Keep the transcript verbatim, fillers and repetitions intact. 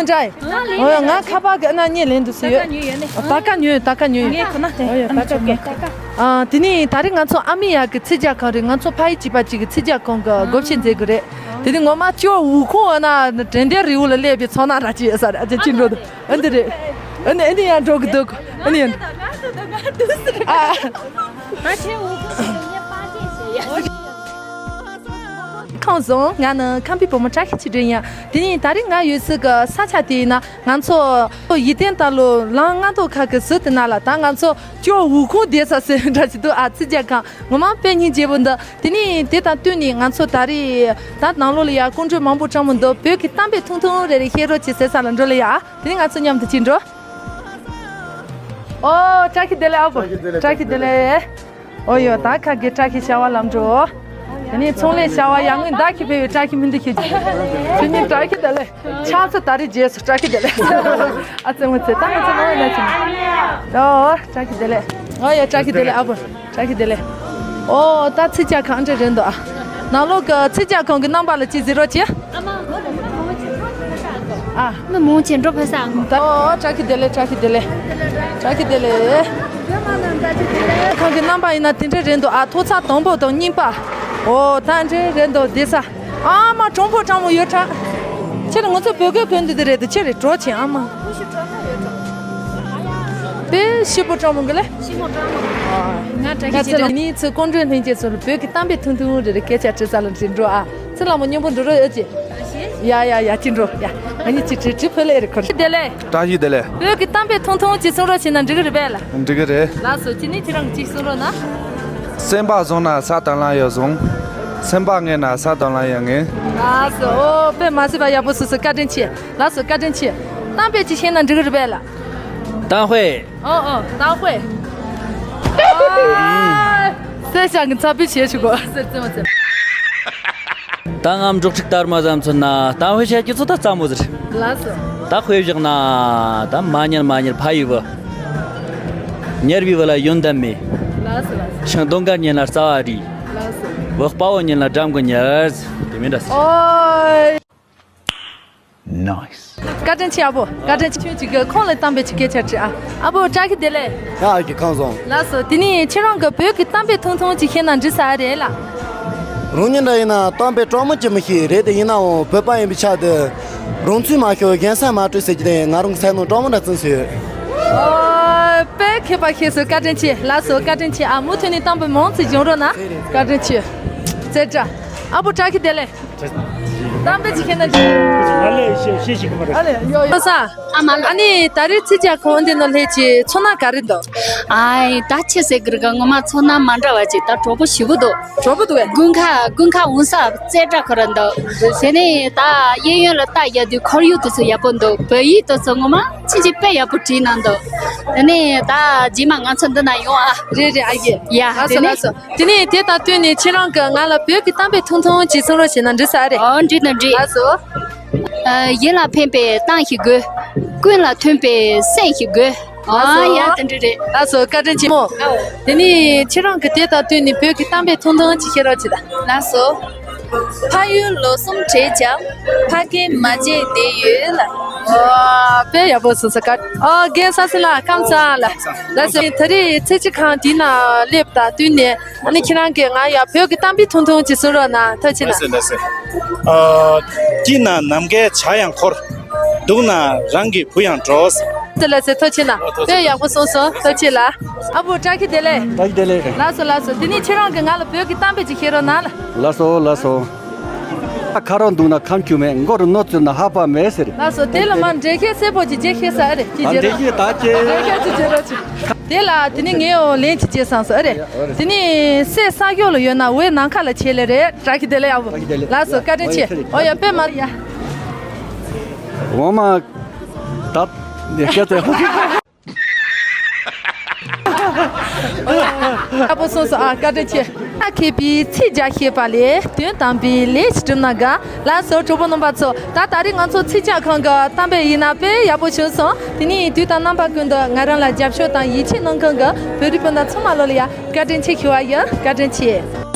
འདྲ། ཨོ་ཡ། ང་ཁ་པར་གི་ཨ་ན་བརྙན་ལེན་འདུག་ཟེར་ཡོད། ད་ཀ་ཉོས་ཡོད། ད་ཀ་ཉོས་ཡོད། ད་ཀ་ཉོས་ཡོད། ངས་ཁོ་ན་དེ་ཨོ་ཡ། ད་ཀ་ཉོས། ཨ། དེ་ནས་ད་རེས་ང་ཚོ་ཨ་མི་ཡག་གི་ཚིག་རྒྱག་ཁང་རེད། ང་ཚོ་ཕ་ཡུལ་གཅིག་པ་གཅིག་གི་ཚིག་རྒྱག་ཁང་གི་སྒོ་ཕྱེ་མཛད་དགོས་རེད། དེ་ནས་ངོ་མ་ཅོ་འུ་ཁུང་ཨ་ན་དྲན་རྟེན་རི་བོ་ལ་སླེབས་པའི་ཚོར་སྣང་ར་ཅིག་ཡོད་ས་རེད། ཨ་ཅེ་ཅི་འགྲོ་འདུག་ཨ་འདི་རེད། ཨ་ནི་ཨ་ནི་ཡང་འགྲོ་གི་འདུག་ཨ་ནི་ཡང་། ཨ། ཁམས་བཟང་། ང་ནི་ཁམས་པའི་བུ་མོ་བཀྲ་ཤིས་ཆོས་སྒྲོན་ཡིན། དེ་ནས་ད་རེས་ང་ཡོད་ས་གི་ས་ཆ་དེ་ཡིན་ན། ང་ཚོ་ཡིད་བརྟན་ལྟ་ལོ་ལམ་སྔ་ཐོག་ཁ་གི་ཟུར་དེ་ན་ལ། ད་ང་ཚོ་ཅོ་འུ་ཁུང་བསྡད་ས་ཟེར་འདྲ་ཞིག་འདུག་ཨ། ཚིག་རྒྱག་ཁང་ངོ་མ་དཔེ་སྙིང་རྗེ་པོ་འདུག་དེ་ནས་དེ་དང་བསྟུན་ནས་ང་ཚོ་ད་རེས་ད་ནང་ལོགས་ལ་ཡ་སྐུ་མགྲོན་མང་པོ་བཀྲམ་མོ་འདུག་བོད་ཀྱི་གཏམ་དཔེ་ཐུང་ཐུང་རེ་རེ་བཤད་རོགས་བྱེད་ཟེར་ས་ལ་འགྲོ་ལ་ཡ། དེ་ནས་ང་ཚོ་མཉམ་དུ་ཅིག་འགྲོ། ཨོ། བཀྲ་ཤིས་བདེ་ལེགས་ཨ་བུ། བཀྲ་ཤིས་བདེ་ལེགས། ཨོ་ཡོ། ད་ཁ་གི་བཀྲ་ཤིས་ཤ་བ་ལམ་འགྲོ། དེ་ནས་ཚོང་ལས་བྱ་བ་ཡར་ངོའི་ཟླ་ཁྱི་ཕེ་བའི་བཀྲ་ཤིས་སྨོན་འདུན་ཞུ་རྒྱུ། དེ་ནས་བཀྲ་ཤིས་བདེ་ལེགས། ཆང་ཚ་ད་རེས་རྗེས་སུ་བཀྲ་ཤིས་བདེ་ལེགས། ཨ་ཙེ་མོ་ཙེ། ད་ང་ཚོ་མང་བའི་ན་ཆུང་། ཨོ། བཀྲ་ཤིས་བདེ་ལེགས། ཨོ་ཡ། བཀྲ་ཤིས་བདེ་ལེགས་ཨ་བུ། བཀྲ་ཤིས་བདེ་ལེགས། ཨོ། ད་ཚིག་རྒྱག་ཁང་འདྲ་རེད་འདུག་ཨ། ནང་ལོགས་ཀྱི་ཚིག་རྒྱག་ཁང་གི་རྣམ་པ་ལ་ཅིག་གཟིགས་རོགས་གྱིས། ཨ། མི་མང་ཆེ་འགྲོ་ཕེབས་ས་ཨ། ཨོ། བཀྲ་ཤིས་བདེ་ལེགས། བཀྲ་ཤིས་བདེ་ལེགས། བཀྲ་ཤིས་བདེ་ལེགས། ཁང་གི་རྣམ་པ་ཡིན་ན་དེ་འདྲ་རེད་འདུག་ཨ། ཐོག་ཚད་དང་པོ་དང་གཉིས་པ། ཨོ། ད་འདྲ་རེད་འདུག་བསྡད་ས། ཨ་མ། གྲོང་པོ་གྲང་མོ་ཡོད་དྲ། ཁྱེད་ལ་ང་ཚོ་བོད་སྐད་གོན་འདུག་དེ་རེད་དེ། ཁྱེད་རེད་འགྲོ་ཆེན་ཨ་མ། དཔེ་ཞིབ་པོ་གྲང་མོ་གི་ལེ། ཞིབ་མོ་གྲང་མོ། ང་དྲན་གི་ང་ཚོ་ལ་ནི་ཚོ་སྐུ་མགྲོན་ལྷན་རྒྱས་ཚོ་ལ་བོད་ཀྱི་གཏམ་དཔེ་ཐུང་ཐུང་རེ་རེ་སྐད་ཆ་དྲི་ས་ལ་འདྲི་འགྲོ་ཨ། ཚེ་ལ་མོ་སྙན་པོ་འགྲོ་རོགས་ཨེ་ཅི། ཡ་ཡ་ཡ། ཅི་འགྲོ་ཡ། ང་གཉིས་ཅི་དྲི་དྲི་ཕོ་ལེ་རེ་ཁོར། བདེ་ལེགས། བཀྲ་ཤིས་བདེ་ལེགས། བོད་ཀྱི་གཏམ་དཔེ་ཐུང་ཐུང་ཅིག་གསུང་རོགས་བྱས་ན་འགྲིག་གི་རེད་པས་ལ། འགྲིག་གི་རེད། ལགས་སོ། ཅི་ནི་ཁྱེད་རང་གཅིག་གསུང་རོགས་གནང་། སེམས་པ་བཟང་ན་ས་དང་ལམ་ཡང་བཟང་། སེམས་པ་ངན་ན་ས་དང་ལམ་ཡང་ངན། ལགས་སོ། ཨོ། དཔེ་མ་སྲིད་པ་ཡག་པོ་སོ་སོ། བཀའ་དྲིན་ཆེ། ལགས་སོ། བཀའ་དྲིན་ཆེ། གཏམ་དཔེ་ཅིག་བཤད་ན་འགྲིག་གི་རེད་པས་ལ། གཏམ་དཔེ། ཨོ་ཨོ། གཏམ་དཔེ། ཨ། སེ་ཤ་གི་ཚ་པི་བྱེད་ཆུ་གོ་སེ་ཙི་མ་ཙི། ད་ངམ་འབྲོག་ཕྲུག་དར་མ་ཙམ་ཚོད་ན་གཏམ་དཔེ་བཤད་རྒྱུ་ཚོ་ད་ཙམ་མོ་ཟེར། ལགས་སོ། ད་དཔེ་བཞག་ན་ད་མ་ཉལ་མ་ཉལ་ཕ་ཡི་བུ། ཉལ་བའི་བུ་ལ་ཡོན་ཏན་མེད། ལགས་སོ་ལགས་སོ། ཤིང་སྡོང་ག་ཉལ་ན་རྩ་བ་རིག། ལགས་སོ། བུ་དཔའ་བོ་ཉལ་ན་འགྲམ་གི་ཉལ། དེ་མིན་འདྲ་ཟེར། ཨོ། Nice. བཀའ་དྲིན་ཆེ་ཨ་བོ། བཀའ་དྲིན་ཆེ། ཁྱོད་ཅིག་གི་ཁོང་ལ་གཏམ་དཔེ་ཅིག་སྐད་ཆ་དྲིས་ཨ། ཨ་བོ་བཀྲ་ཤིས་བདེ་ལེགས། ཡ། ཨ་ཀྱི་ཁམས་བཟང་། ལགས་སོ། དེ་ནས་ཁྱེད་རང་གི་བོད་ཀྱི་གཏམ་དཔེ་ཐུང་ཐུང་ཅིག་བཤད་ན་འགྲིག་ས་རེད་ལ། རང་ཉིད་འདྲ་ཡིན་ན་གཏམ་དཔེ་སྤྲང་མོ་ཅི་མི་ཤེས་རེད་དེ། ཡིན་ནའང་བོད་པ་ཡིན་པའི་ཆ་དེ། རང་ཚུལ་མ་ཤོད་གཞན་སེམས་མ་དཀྲུག་ཟེར་གྱི་དེ་ང་རང་གི་སེམས་ནང་སྤྲང་མོ་འདྲ་བརྩི་སྲོལ་ཡོད། ཨོ། དཔེ་མཁས་པ་ཤེས་སོ། བཀའ་དྲིན་ཆེ། ལགས་སོ། བཀའ་དྲིན་ཆེ་ཨ། མུ་མཐུད་ནས་གཏམ་དཔེ་མང་ཙམ་སྦྱོང་རོགས་གནང་། བཀའ་དྲིན་ཆེ། ཙེ་ཏྲ། ཨ་བོ་བཀྲ་ཤིས་བདེ་ལེགས། གཏམ་དཔེ་ཅིག་བཤད་ན་འགྲིག་ང་ལས་ཤེས་ཤེས་ཤིག་གི་མ་རེད། ཨ་ལས་ཡོ་ཡོ་ས། ཨ་མ་ལ། ཨ་ནི་ད་རེས་ཚིག་རྒྱག་ཁང་འདི་ནང་སླེབས་ཀྱི་ཚོར་སྣང་ག་རེ་འདུག་ཨའི། ད་ཆི་ཟེར་གི་རེད་ག་ངོ་མ་ཚོར་སྣང་མ་འདྲ་བ་ཅིག་ད་གྲོགས་པོ་ཞེ་པོ་འདུག་གྲོགས་པོ་འདུག་གས། དགུན་ཁ་དགུན་ཁ་འོང་ས་རྩེ་གྲ་ཁོ་ར་འདུག་དེ་ནས་ད་གཡས་གཡོན་ལ་ལྟ་ཡ་དུས་ཁོར་ཡུག་དེ་ཚོ་ཡག་པོ་འདུག་བོད་ཡིག་དེ་ཚོ་ངོ་མ་ཆི་ཆི་དཔེ་ཡག་པོ་བྲིས་གནང་འདུག་དེ་ནས་ད་རྗེས་མ་ང་ཚོ་འདི་ན་ཡོང་ཨ། རེད་རེད་ཨ་ཡེ། ཡ། ལགས་སོ་དེ་ནས་ལགས་སོ། དེ་ནས་དེ་དང་བསྟུན་ནས་ཁྱེད་རང་གིས་ང་ལ་བོད་ཀྱི་གཏམ་དཔེ་ཐུང་ཐུང་ཅིག་གསུང་རོགས་བྱས་ན་འགྲིག་ས་རེད། ཨོ་འགྲིག་ན་འགྲིག་ལགས་སོ། ཨ། ཡིད་ལ་ཕན་པའི་གཏམ་ཞིག་དགོས། ཀུན་ལ་མཐུན་པའི་སེམས་ཤིག་དགོས། ཨོ་ལགས་སོ། ཡ་དེ་འདྲ་རེད། ལགས་སོ། བཀའ་དྲིན་ཆེན་མོ། ཨོ། དེ་ནས་ཁྱེད་རང་གིས་དེ་དང་བསྟུན་ནས་བོད་ཀྱི་གཏམ་དཔེ་ཐུང་ཐུང་ཅིག་བཤད་རོགས་བྱེད་དང་། ལགས་སོ། ཕ་ཡུལ་ལོ་གསུམ་བགྲེས་ཀྱང་ཕ་རྒན་མ་བརྗེད་བསྡད་ཡོད་ལ། ཨོ། དཔེ་ཡག་པོ་གསུངས་སོང་། ཨོ། རྒན་ས་སྲིན་ལགས་ཁམས་བཟང་ལ། ལགས་སོ། ད་རེས་ཚེ་སྐྱིད་ཁང་འདི་ན་སླེབས་དང་བསྟུན་ནས། ཨ་ནི་ཁྱེད་རང་གིས་ང་ཡ་བོད་ཀྱི་གཏམ་དཔེ་ཐུང་ཐུང་ཅིག་གསུང་རོགས་གནང་། ཐུགས་རྗེ་ཆེ་གནང་། ལགས་སོ་ལགས་སོ། ཨ། སྐྱིད་ན་ནམ་མཁའི་བྱ་ཡང་འཁོར། སྡུག་ན་རང་གི་བུ་ཡང་འགྲོ། ལགས་སོ་ལགས་སོ། ཐུགས་རྗེ་ཆེ་གནང་། ལགས་སོ། དཔེ་ཡག་པོ་གསུངས་སོང་། ཐུགས་རྗེ་ཆེ་ལགས། ཨ་བུ་བཀྲ་ཤིས་བདེ་ལེགས། བཀྲ་ཤིས་བདེ་ལེགས། ལགས་སོ་ལགས་སོ། དེ་ནས་ཁྱེད་རང་གིས་ང་ལ་བོད་ཀྱི་གཏམ་དཔེ་ཅིག་བཤད་རོགས་གནང་ལ། ལགས་སོ་ལགས་སོ། ཁ་རོག་འདུག་ན་ཁམས་ཁྱུག་མེད། མགོ་རུ་རྣོ་བཙུགས་ན་ཧ་པ་མེད་ཟེར། ལགས་སོ། དེ་ལ་མ་འགྲེལ་བཤད་གསལ་པོ་ཅིག་རྒྱག་ཤེས་ས་ཨེ་རེད། ཅིག་ཨ་བྱེད་འགྲེལ་རོགས། བཤད་ད་ཅེ། འགྲེལ་བཤད་ཅིག་བྱེད་རོགས་ཅིག་དེ་ལ་དེ་ནི་ངས་འོ་ལན་ཅིག་བྱེད་བསམ་སོང་ཨེ་རེད། དེ་ནི་སྲས་ས་ཕྱོགས་ལ་ཡོད་ན་འོད་ནམ་མཁའ་ལ་ཆེ་ལེ་རེད། བཀྲ་ཤིས་བདེ་ལེགས་ཨ་བུ། བཀྲ་ཤིས་བདེ་ལེགས། ལགས་སོ། བཀའ་དྲིན་ཆེ། འོ་ཡ་དཔེ་མ་ཡ། འོ་མ། ད། ནས་སྐད་ཆ། ཨ་པོ་སོང་སོང་ཨ། བཀའ་དྲིན་ཆེ། ཨ། མཁས་པའི་ཚིག་རྒྱག་ཤེས་པ་ལས་དོན་དམ་པའི་ལས་ཤིག་བསྒྲུབ་ན་དགའ། ལགས་སོ། གྲོགས་པོ་རྣམ་པ་ཚོ། ད་ད་རེས་ང་ཚོ་ཚིག་རྒྱག་ཁང་གི་གཏམ་དཔེ་ཡིན་ན་དཔེ་ཡག་པོ་བྱུང་སོང་། དེ་ནས་དུས་དང་རྣམ་པ་ཀུན་ཏུ་ང་རང་ལ་རྒྱབ་སྐྱོར་དང་ཡིད་ཆེས་གནང་མཁན་གྱི་བོད་རིགས་སྤུན་ཟླ་ཚང་མ་ལོ་ལ་ཡ་བཀའ་དྲིན་ཆེ་ཞུ་བ་ཡིན། བཀའ་དྲིན་ཆེ།